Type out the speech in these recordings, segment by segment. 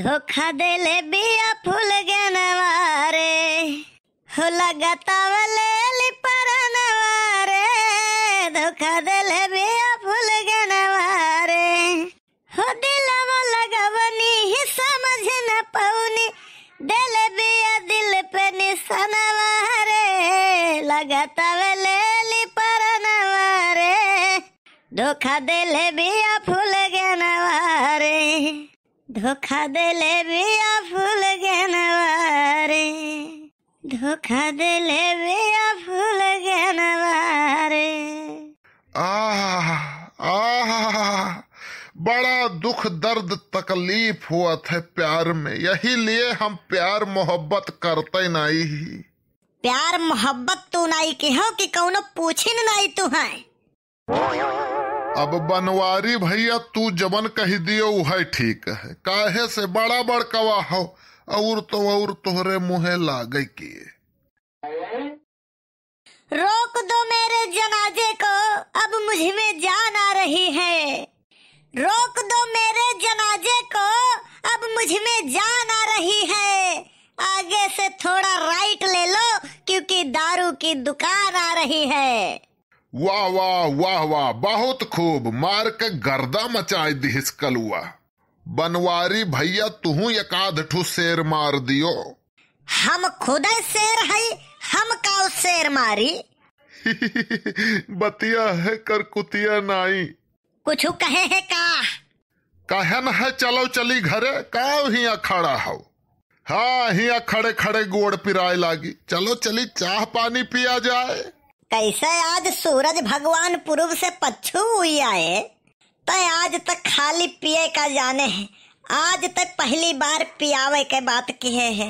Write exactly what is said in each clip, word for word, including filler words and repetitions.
धोखा देले बिया फूल गेनवा रे, हो लगतावे लेली परनवा रे, धोखा देले बिया फूल गेनवा रे। हो दिलवा लगवनी ही समझ न पौनी, देले बिया दिल पे निशानवा रे, लगतावे लेली परनवा रे, धोखा देले बिया फूल गेनवा रे, धोखा देले बिया फूल गेनवा रे, धोखा देले बिया फूल गेनवा रे। आह, आह, बड़ा दुख, दर्द, तकलीफ होत है प्यार में, यही लिए हम प्यार मोहब्बत करते नहीं। प्यार मोहब्बत तू नाई किहो कि कौनो पूछिन नाई तू है। अब बनवारी भैया, तू जवन कहि दियो उहै ठीक है, काहे से बड़ा बड़कवा हो, और तो और तोहरे मुँहे लागे के। रोक दो मेरे जनाजे को, अब मुझ में जान आ रही है। रोक दो मेरे जनाजे को, अब मुझ में जान आ रही है। आगे से थोड़ा राइट ले लो, क्योंकि दारू की दुकान आ रही है। वाह, वाह, वाह, वाह, बहुत खूब, मार के गर्दा मचाई दिहिस कलुआ। बनवारी भैया, तुहूँ एक आध ठो शेर मार दियो। हम खुदै शेर हई, हम काउ शेर मारी? बतिया है करकुतिया नाई। कुछु कहे है का? कहे न है, चलो चली घरे, काउ हियाँ खड़ा हो? हाँ, हियाँ खड़े खड़े गोड़ पिराए लागी। चलो चली, चाह पानी पिया जाए। कैसे आज सूरज भगवान पूर्व से पच्छू हुई आए, तै आज तक खाली पिए का जाने है। आज तै पहली बार पियावे के बात किहे है।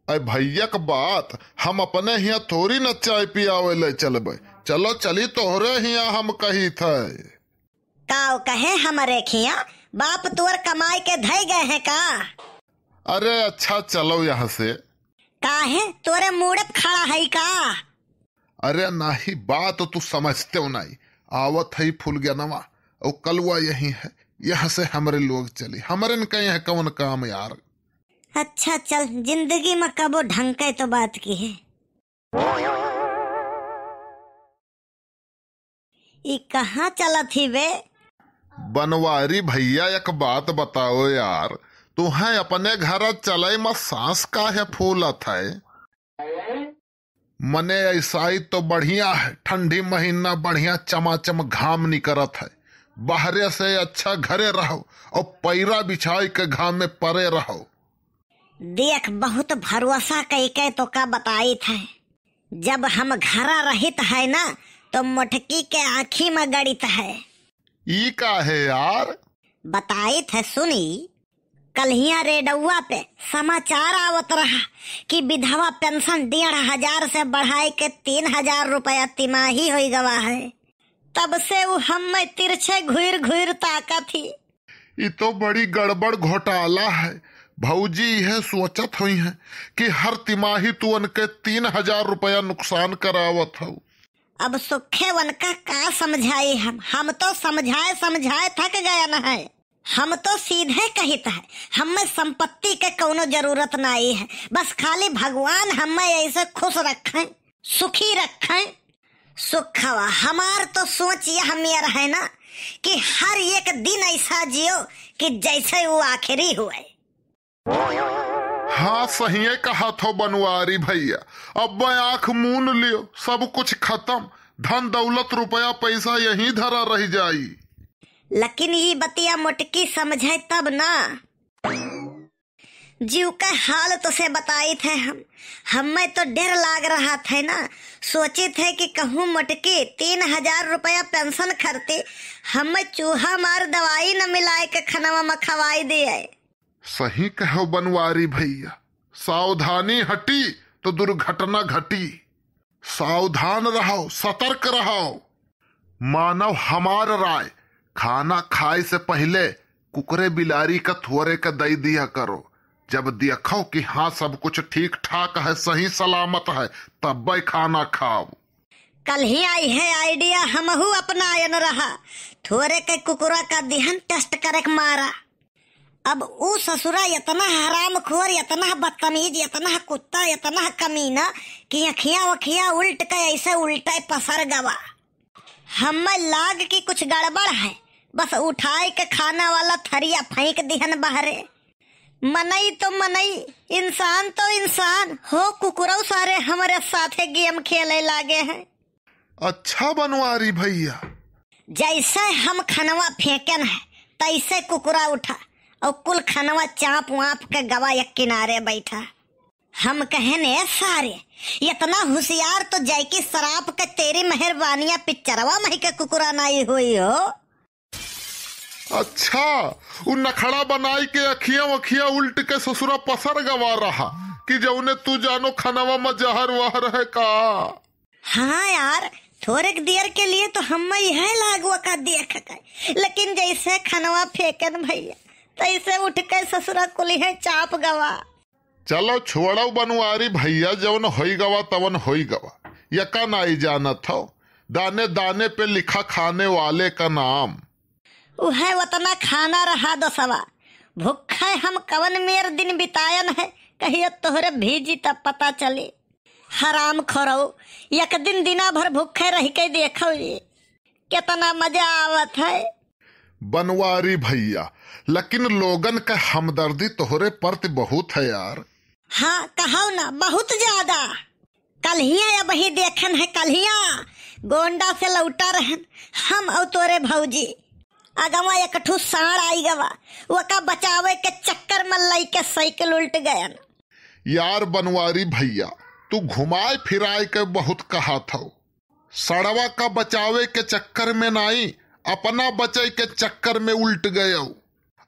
अरे भैया के बात, हम अपने हियाँ थोड़ी न चाय पियावे ले चलबे। चलो चली तोहरे हियाँ, हम कही थे। काउ कहे हमरे खिया, बाप तोर कमाई के धई गए हैं का? अरे अच्छा, चलो यहाँ से। काहे, तोरे मूड़े पे खड़ा है का? अरे नाही, बात तू समझते हो नहीं। आवत है फुलगेनवा, और कलुआ यही है, यहाँ से हमरे लोग चली। हमरे न कहीं है कौन काम यार। अच्छा चल, जिंदगी में कबो ढंग के तो बात किहे। ई कहाँ चलत ही बे? बनवारी भैया, एक बात बताओ यार, तुहें अपने घर चले में सांस काहे फूलत है? मने ऐसाई तो बढ़िया है, ठंडी महीना बढ़िया चमाचम घाम निकरत है, बाहरे से अच्छा घरे रहो और पैरा बिछाई के घाम में परे रहो। देख, बहुत भरोसा कइके तोका बताइत है। जब हम घरा रहित है ना, तो मोटकी के आँखी में गड़ित है। ई का है यार? बताइत है, सुनी। कल्हिया रेडौआ पे समाचार आवत रहा कि विधवा पेंशन डेढ़ हजार से बढ़ाए के तीन हजार रुपया तिमाही होई गवा है। तब से उ हम्मे तिरछे घुर घुर ताकत ही। ई तो बड़ी गड़बड़ घोटाला है। भौजी इहे सोचत होइहैं कि हर तिमाही तू उनके तीन हजार रुपया नुकसान करावत हऊ। अब सुखे उनका का समझाई हम, हम तो समझाए समझाए थक गयन है। हम तो सीधे कहित है, हम्मे संपत्ति के कौनो जरूरत नाई है, बस खाली भगवान हम्मे ऐसे खुश रखें, सुखी रखें। सुखवा, हमार तो सोच यह मेर है ना कि हर एक दिन ऐसा जियो कि जैसे वो आखिरी हुए। हाँ, सहिए कहत हो बनवारी भैया, अब आँख मून लियो, सब कुछ खत्म, धन दौलत रुपया पैसा यहीं धरा रह जाई। लेकिन ई बतिया मोटकी समझे तब ना। जीव का हाल तो से बताइत है हम, हम्मे तो डर लाग रहा था ना, सोचित है कि कहूँ मोटकी तीन हजार रुपया पेंशन खरती, हम्मे चूहा मार दवाई न मिलाए के खनवा में खवाई दिए। सही कहो बनवारी भैया, सावधानी हटी तो दुर्घटना घटी। सावधान रहो, सतर्क रहो। मानव हमार राय, खाना खाए से पहिले कुकुरे बिलारी का थोरे का दई दिया करो। जब देखो कि हाँ, सब कुछ ठीक ठाक है, सही सलामत है, तब्बे खाना खाओ। कल्ही आई है idea, हमहू अपनायन रहा। थोरे के कुकुरा का दिहन test करे के मारा। अब ऊ ससुरा इतना हरामखोर, इतना बदतमीज, इतना कुत्ता, इतना कमीना कि अखियां वखियां उल्ट के ऐसे उल्टे पसर गवा। हमें लाग कि कुछ गड़बड़ है, बस उठाए के खाना वाला थरिया फेंक दिहन बहरे। मनई तो मनई, इंसान तो इंसान हो, कुकुरौ सारे हमरे साथे गेम खेले लागे हैं। अच्छा बनवारी भैया। जैसे हम खनवा फेंकन है, तैसे कुकुरा उठा और कुल खनवा चाँप वाँप के गवा एक किनारे बैठा। हम कहन, "ए सारे, इतना हुसियार तो जैकी सराप के तेरी मेहरबानियाँ पिक्चरवा मही के कुकुरा नाई होई हो।" अच्छा, उ नखड़ा बनाई के अखियां वखियां उल्ट के ससुरा पसर गवा रहा कि जौने तू जानो खनवा में जहर वहर है का? हाँ यार, थोड़ेक देर के लिए तो हम यह लागुआ का देख गए, लेकिन जैसे खनवा फेंकन भैया, तैसे उठ के ससुरा कुलिहे चाँप गवा। चलो छोड़ो बनवारी भैया, जवन होई गवा तवन होई गवा, यका नाई जानत हो, दाने दाने पे लिखा खाने वाले का नाम। उहे उतना खाना रहा दोसवा, भूखे हम कवन मेर दिन बितायन है, कहियो तोहरे भीजी तब पता चली। हराम खोरऊ, एक दिन दिना भर भूखे रह के देखो जी, कितना मजा आवत है। बनवारी भैया, लेकिन लोगन के हमदर्दी तोहरे प्रति बहुत है यार। हाँ, कहो ना, बहुत ज्यादा। कल्हिया अबही देखन है, कल्हिया गोंडा से लौटा रहन हम और तोरे भौजी, अगवा एक ठू साँड़ आई गवा, ओका बचावे के चक्कर में लइके साइकिल उल्ट गयन। यार बनवारी भैया, तू घुमाए फिराए के बहुत कहत हौ। सड़वा का बचावे के चक्कर में नाई, अपना बचे के चक्कर में उल्ट गयौ।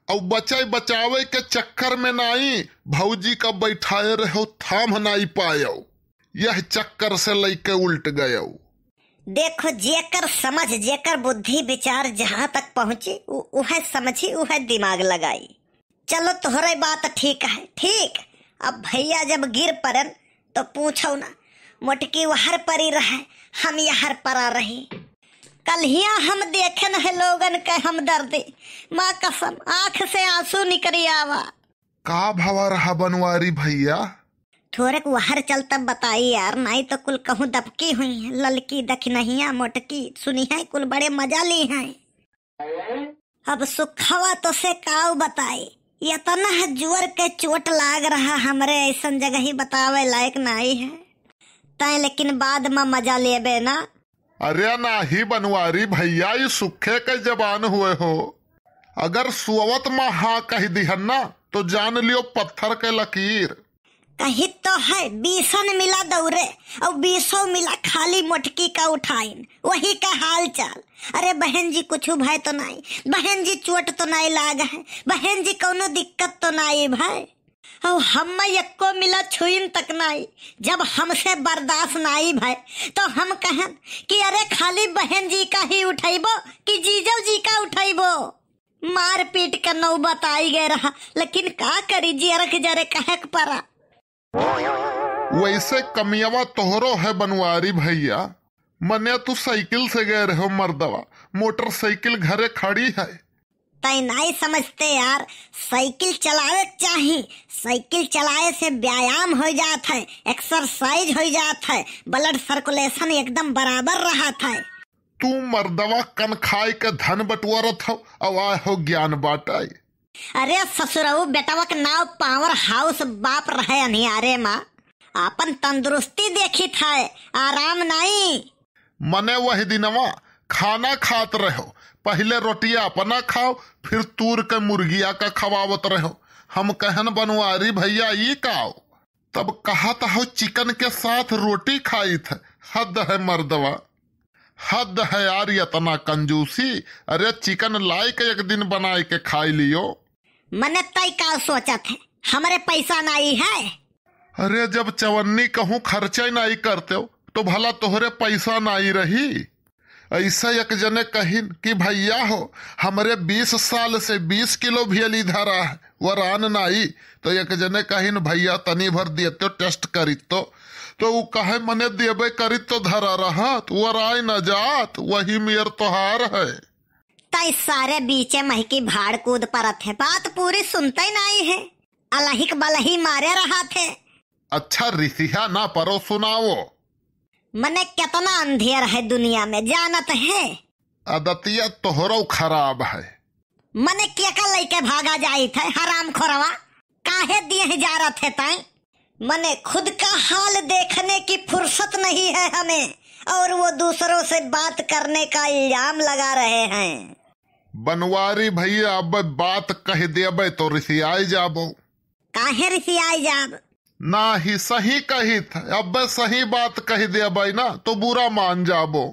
और बचे बचावे के चक्कर में नाई, भौजी का बैठाए रहो, थाम नाई पायौ। यह चक्कर से लइके उल्ट गयौ। देखो, जेकर समझ, जेकर बुद्धि विचार जहाँ तक पहुँची, उ-, उहे समझी, उहे दिमाग लगाई। चलो, तोहरे बात ठीक है, ठीक। अब भैया जब गिर पड़न, तो पूछो ना, मोटकी वहर परी रहे, हम यहर परा रही। कल्हिया हम देखन है लोगन के हमदर्दी, माँ कसम, आँख से आंसू निकरी आवा। का भवा रहा बनवारी भैया? थोड़ेक वहर चल तब बताई यार, नाई तो कुल कहूँ दबकी हुई है, ललकी दखिनहिया मोटकी, सुनी है कुल बड़े मजा ली हैं। अब सुखवा तो से काऊ बताई, इतना है जुअर के चोट लाग रहा, हमरे ऐसन जगह ही बतावे लायक नाई है। तैं लेकिन बाद में मजा लेबे ना। अरे नाही बनवारी भैया, ई सुखे के जबान हुए हो। अगर सोवत में हाँ कह दिहन ना, तो जान लियो पत्थर के लकीर। कहित तो है, बीसन मिला दौरे, और बीसों मिला खाली मोटकी का उठाइन, वही का हाल चाल। अरे बहन जी, कुछ भय तो नाई? बहन जी, चोट तो नाई लाग है? बहन जी, कौनो दिक्कत तो नाई भाई? और हम एक्को मिला छुइन तक नाई। जब हमसे बर्दाश्त नाई भय, तो हम कहन कि अरे खाली बहन जी का ही उठैबो कि जीजो जी का उठैबो? मारपीट के नौबत आई गए रहा, लेकिन का करी, जियरक जरे कहे के परा। वैसे कमियावा तोहरो है बनवारी भैया, मने तू साइकिल से गए रहो मर्दवा, मोटरसाइकिल घरे खड़ी है। तै नाई समझते यार, साइकिल चलावे के चाही, साइकिल चलाए से व्यायाम हो जात है, एक्सरसाइज हो जात है, ब्लड सर्कुलेशन एकदम बराबर रहत है। तू मर्दवा कन खाए के धन बटोरत हो, अब आए हो ज्ञान बाटाए। अरे ससुरऊ, बेटवा के नाव पावर हाउस बाप रहे अनियारे मा, आपन तंदुरुस्ती देखित है, आराम नाई। मने वही दिनवा खाना खात रहो, पहिले रोटिया अपना खाओ, फिर तूर के मुर्गिया का खवावत रहो। हम कहन बनवारी भैया ई काओ? तब कहत हो चिकन के साथ रोटी खाइत है। हद है मर्दवा, हद है यार, इतना कंजूसी। अरे चिकन लाए के एक दिन बनाए के खाई लियो। मने तै का सोचत है, हमरे पैसा नाई है? अरे जब चवन्नी कहूँ खर्चे नाई करते हो, तो भला तोहरे पैसा नाई रही? ऐसा एक जने कहिन कि भैया हो, हमरे बीस साल से बीस किलो भेली धरा है, वरान नाई। तो एक जने कहिन, "भैया तनी भर देते, टेस्ट करित तो।" तो ऊ कहे, "मने देबे करित तो धरा रहत, वराय न जात, वही मेर तोहार है।" तै सारे बीचे महकी भाड़ कूद परत है, बात पूरी सुनते नाई है, अलहिक बलही मारे रहत है। अच्छा रिसिहा ना परो, सुनाओ। मने केतना अंधेर है दुनिया में, जानत है? अदतिया तोहरो खराब है। मने केका लइके भागा जाइत है, हराम खोरवा? काहे दिए जारत है तैं? मने खुद का हाल देखने की फुर्सत नहीं है हमें, और वो दूसरों से बात करने का इल्जाम लगा रहे हैं। बनवारी भैया, अब बात कह देबे तो रिसियाई जाबो। काहे रिसियाई जाब? नाही, सही कहित है, अब सही बात कह देबे ना तो बुरा मान जाबो।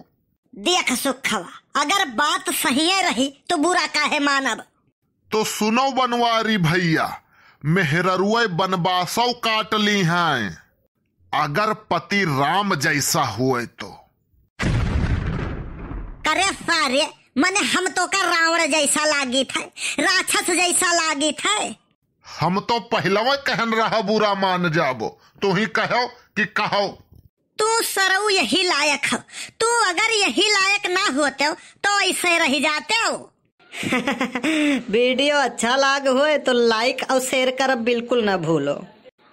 देख सुखवा, अगर बात सहिए रही तो बुरा काहे मानब? तो सुनो बनवारी भैया, मेहररुए बनवासौ काट ली हैं, अगर पति राम जैसा हुए तो। करे सारे, मने हम तोका रावण जैसा लागित है, राक्षस जैसा लागित है। हम तो पहिलवा कहन रहा बुरा मान जाबो, तू ही कहो कि कहो। तू सरऊ यही लायक हो, तू अगर यही लायक ना होते हो तो ऐसे रह जाते हो। वीडियो अच्छा लाग होए तो like और share करब बिल्कुल ना भूलो।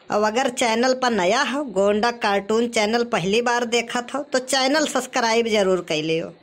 और अगर channel पर नया हो, गोंडा cartoon channel पहली बार देखत हो तो channel subscribe जरूर कर लियो।